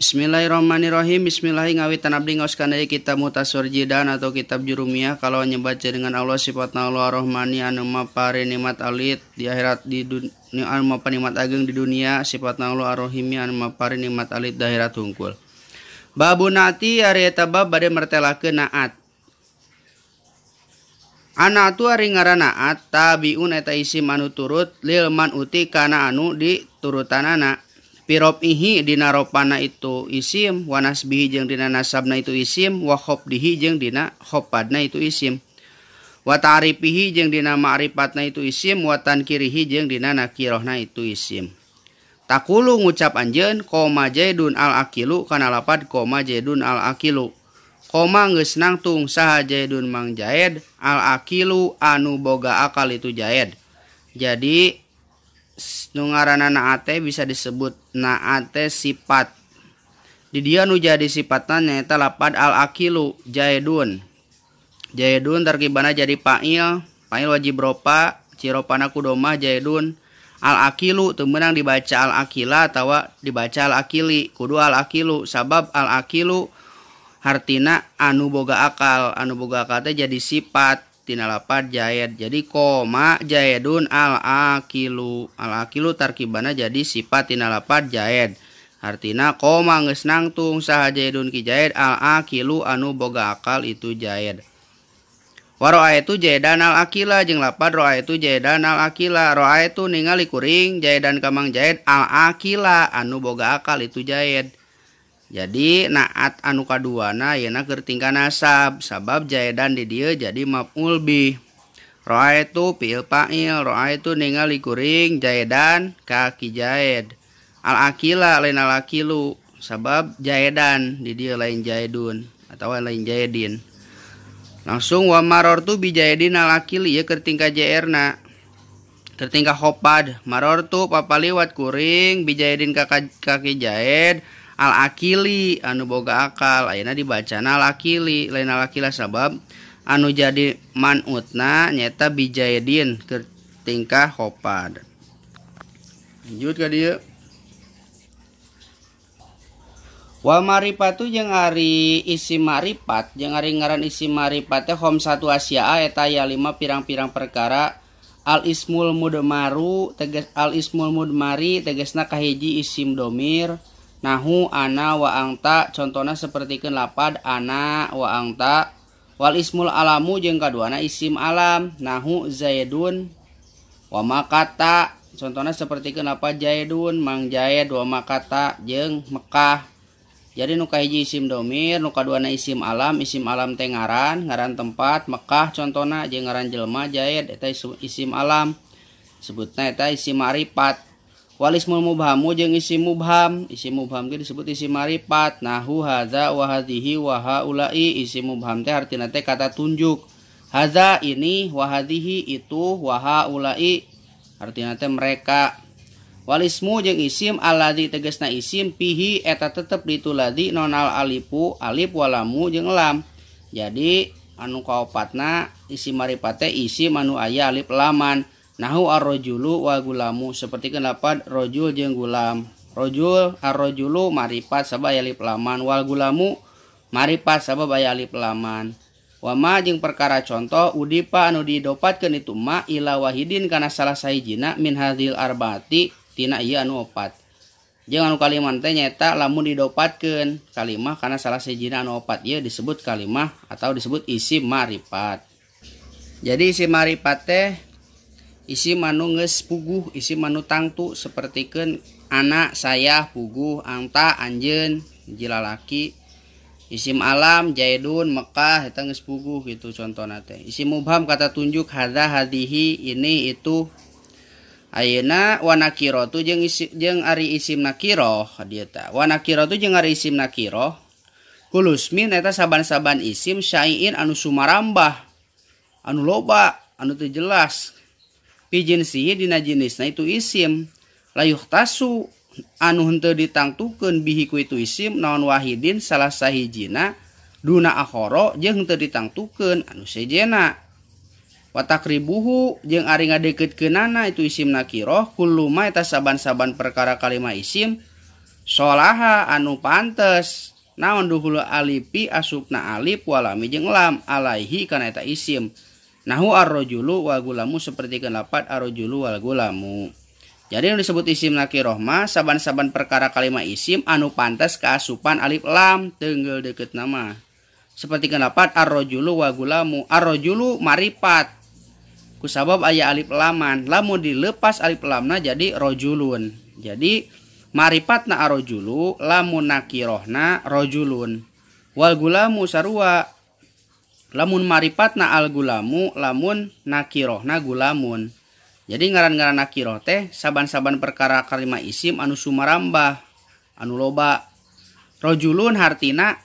Bismillahirrahmanirrahim. Bismillah ngawitan abdi ngaoskeun deui kitab Mutasor Jidan atau kitab Jurumiyah kalau nyebat dengan Allah sifatna Allah Ar-Rahmani anu mapari nikmat alit di akhirat di dunia anu mapari nikmat ageng di dunia sifatna Allah Ar-Rahimi anu mapari nikmat alit di akhirat hungkul. Babun nati ari eta bab bade mertelakeun naat. Anatu ari ngaran naat tabiun eta isim anu turut lil man uti kana anu diturutanana. Pirobihi dina ropana itu isim, wa nasbihi jeung dina nasabna itu isim, wa khobdihi jeung dina khopadna itu isim, wa ta'rifihi jeung dina ma'rifatna itu isim, wa tankirihi jeung dina nakirohna itu isim. Takulu ngucap anjeun koma jaidun al akilu kana lapad koma jaidun al akilu. Koma geus nangtung saha jaidun mang jaid al akilu anu boga akal itu jaid. Jadi nu ngaranna naate bisa disebut naate sifat. Di dia nu jadi sifatna nyaeta lapad al akilu jaidun. Jaidun tarkibana jadi fa'il, fa'il wajib ropa, ciropana kudomah jaidun. Al akilu teu meunang dibaca al akila atawa dibaca al akili, kudu al akilu sabab al akilu hartina anu boga akal, anu boga akal teh jadi sifat tina lapad jaid. Jadi koma jaidun al akilu, al akilu tarkibana jadi sifat tina lapad jaid. Artina koma geus nangtung saha jaidun ki jaid al akilu anu boga akal itu jaid. Wa ra'aitu jaidan al akila jeung lapad ra'aitu jaidan al akila. Ra'aitu ningali kuring jaidan ka mang jaid al akila anu boga akal itu jaid. Jadi naat anu kaduana yeuna keur tingkah nasab sabab jaidan di dieu jadi maf'ul bih. Ra'aitu fi'il fa'il, ra'aitu ningali kuring jaidan ka ki jaid. Al akila lain al akilu sabab jaidan di dieu lain jaidun atawa lain jaidin. Langsung wa marartu bi jaidin al akili ieu keur tingkah jr-na. Keur tingkah khopad marartu papaliwat kuring bi jaidin ka ki jaid al akili anu boga akal. Ayeuna dibacana al akili lain al akila sabab anu jadi manutna nyaeta bijaidin keur tingkah khopad. Lanjut ka dieu. Wa marifatu jeung ari isim marifat jeung ari ngaran isim marifat teh khamsatu asya'a eta aya 5 pirang-pirang perkara. Al ismul mudmaru tegas al ismul mudmari tegasna kahiji isim domir. Nahu ana wa angta contohna sapertikeun lapad ana wa angta. Wal ismul alamu jeung kaduana isim alam nahu zaidun wa makata contohna sapertikeun lapad zaidun mang zaid wa makata jeung Mekah. Jadi nu kahiji isim domir, nu kaduana isim alam, isim alam teh ngaran, ngaran tempat Mekah contohna jeung ngaran jelema zaid eta isim alam. Sebutna eta isim ma'rifat. Wal ismul mubhamu jeung isim mubham, isim mubham ge disebut isim ma'rifat. Nahu hadza wa hadhihi wa haula'i. Isim mubham teh artina teh kata tunjuk. Hadza ini, wa hadhihi itu, wa haula'i artina teh mereka. Wal ismu jeung isim alladzi tegasna isim pihi eta tetep dituladzi nonal alifu alif walamu jeung lam. Jadi anu kaopatna isim ma'rifat teh isim anu aya alif laman. Nahu ar-rajulu wa gulamu sapertikeun lapad rajul jeung gulam. Rajul ar-rajulu ma'rifat sabab aya alif laman, wal gulamu ma'rifat sabab aya alif laman. Wa ma jeung perkara contoh udipa anu didopatkeun itu ma ila wahidin kana salah sahijina min hadhil arbaati tina ieu anu opat. Jeung anu kalimah teh nyaeta lamun didopatkeun kalimah kana salah sahijina anu opat ieu disebut kalimah atau disebut isim ma'rifat. Jadi isim ma'rifat teh isim anu geus puguh, isim anu tangtu sapertikeun anak, saya puguh, angta, anjeun, hiji lalaki. Isim alam jaidun, Mekah eta geus puguh gitu contona teh. Isim mubham kata tunjuk hadza, hadhihi, ini itu. Ayeuna wa nakiratu jeung jeung ari isim nakiroh dieu tah. Wa nakiratu jeung ari isim nakiroh kulusmin eta saban-saban isim syai'in anu sumarambah, anu loba, anu teu jelas. Pi jinsihi dina jenisna itu isim layuh tasu anu henteu ditangtukeun bihi ku itu isim naon wahidin salah sahijina duna akhara jeung henteu ditangtukeun anu sejena. Wa takribuhu jeung ari ngadeukeutkeunnana itu isim nakiroh kullu ma eta saban-saban perkara kalima isim Solaha anu pantes naon duhul alipi asupna alif walami jeung lam alaihi kana eta isim. Nahu arrojulu wal gulamu sapertikeun lapat arrojulu wal gulamu. Jadi yang disebut isim nakiroh mah saban-saban perkara kalima isim anu pantes kaasupan alif lam tenggel deket nama. Sapertikeun lapat arrojulu wal gulamu, arrojulu maripat kusabab aya alif laman, lamun dilepas alif lamna jadi rojulun. Jadi maripatna arrojulu lamun nakirohna rojulun. Wal gulamu sarua lamun maripatna al gulamu lamun nakirohna gulamun. Jadi ngaran-ngaran nakiroh teh saban-saban perkara kalima isim anu sumarambah anu loba. Rojulun hartina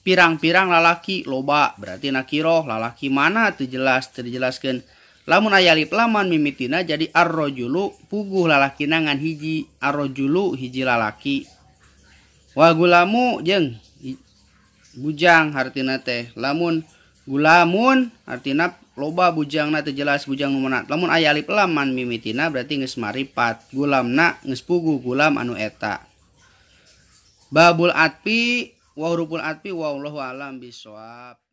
pirang-pirang lalaki loba, berarti nakiroh lalaki mana teu jelas, teu dijelaskeun. Lamun aya alif laman mimitina jadi arrojulu puguh lalakina ngan hiji, arrojulu hiji lalaki. Wa gulamu jeung bujang hartina teh lamun gulamun artina loba bujangna teu jelas bujang nu mana. Lamun aya alif laman mimitina berarti geus maripat, gulamna geus puguh gulam anu eta. Babul atfi wa huruful atfi wallahu alam bisawab.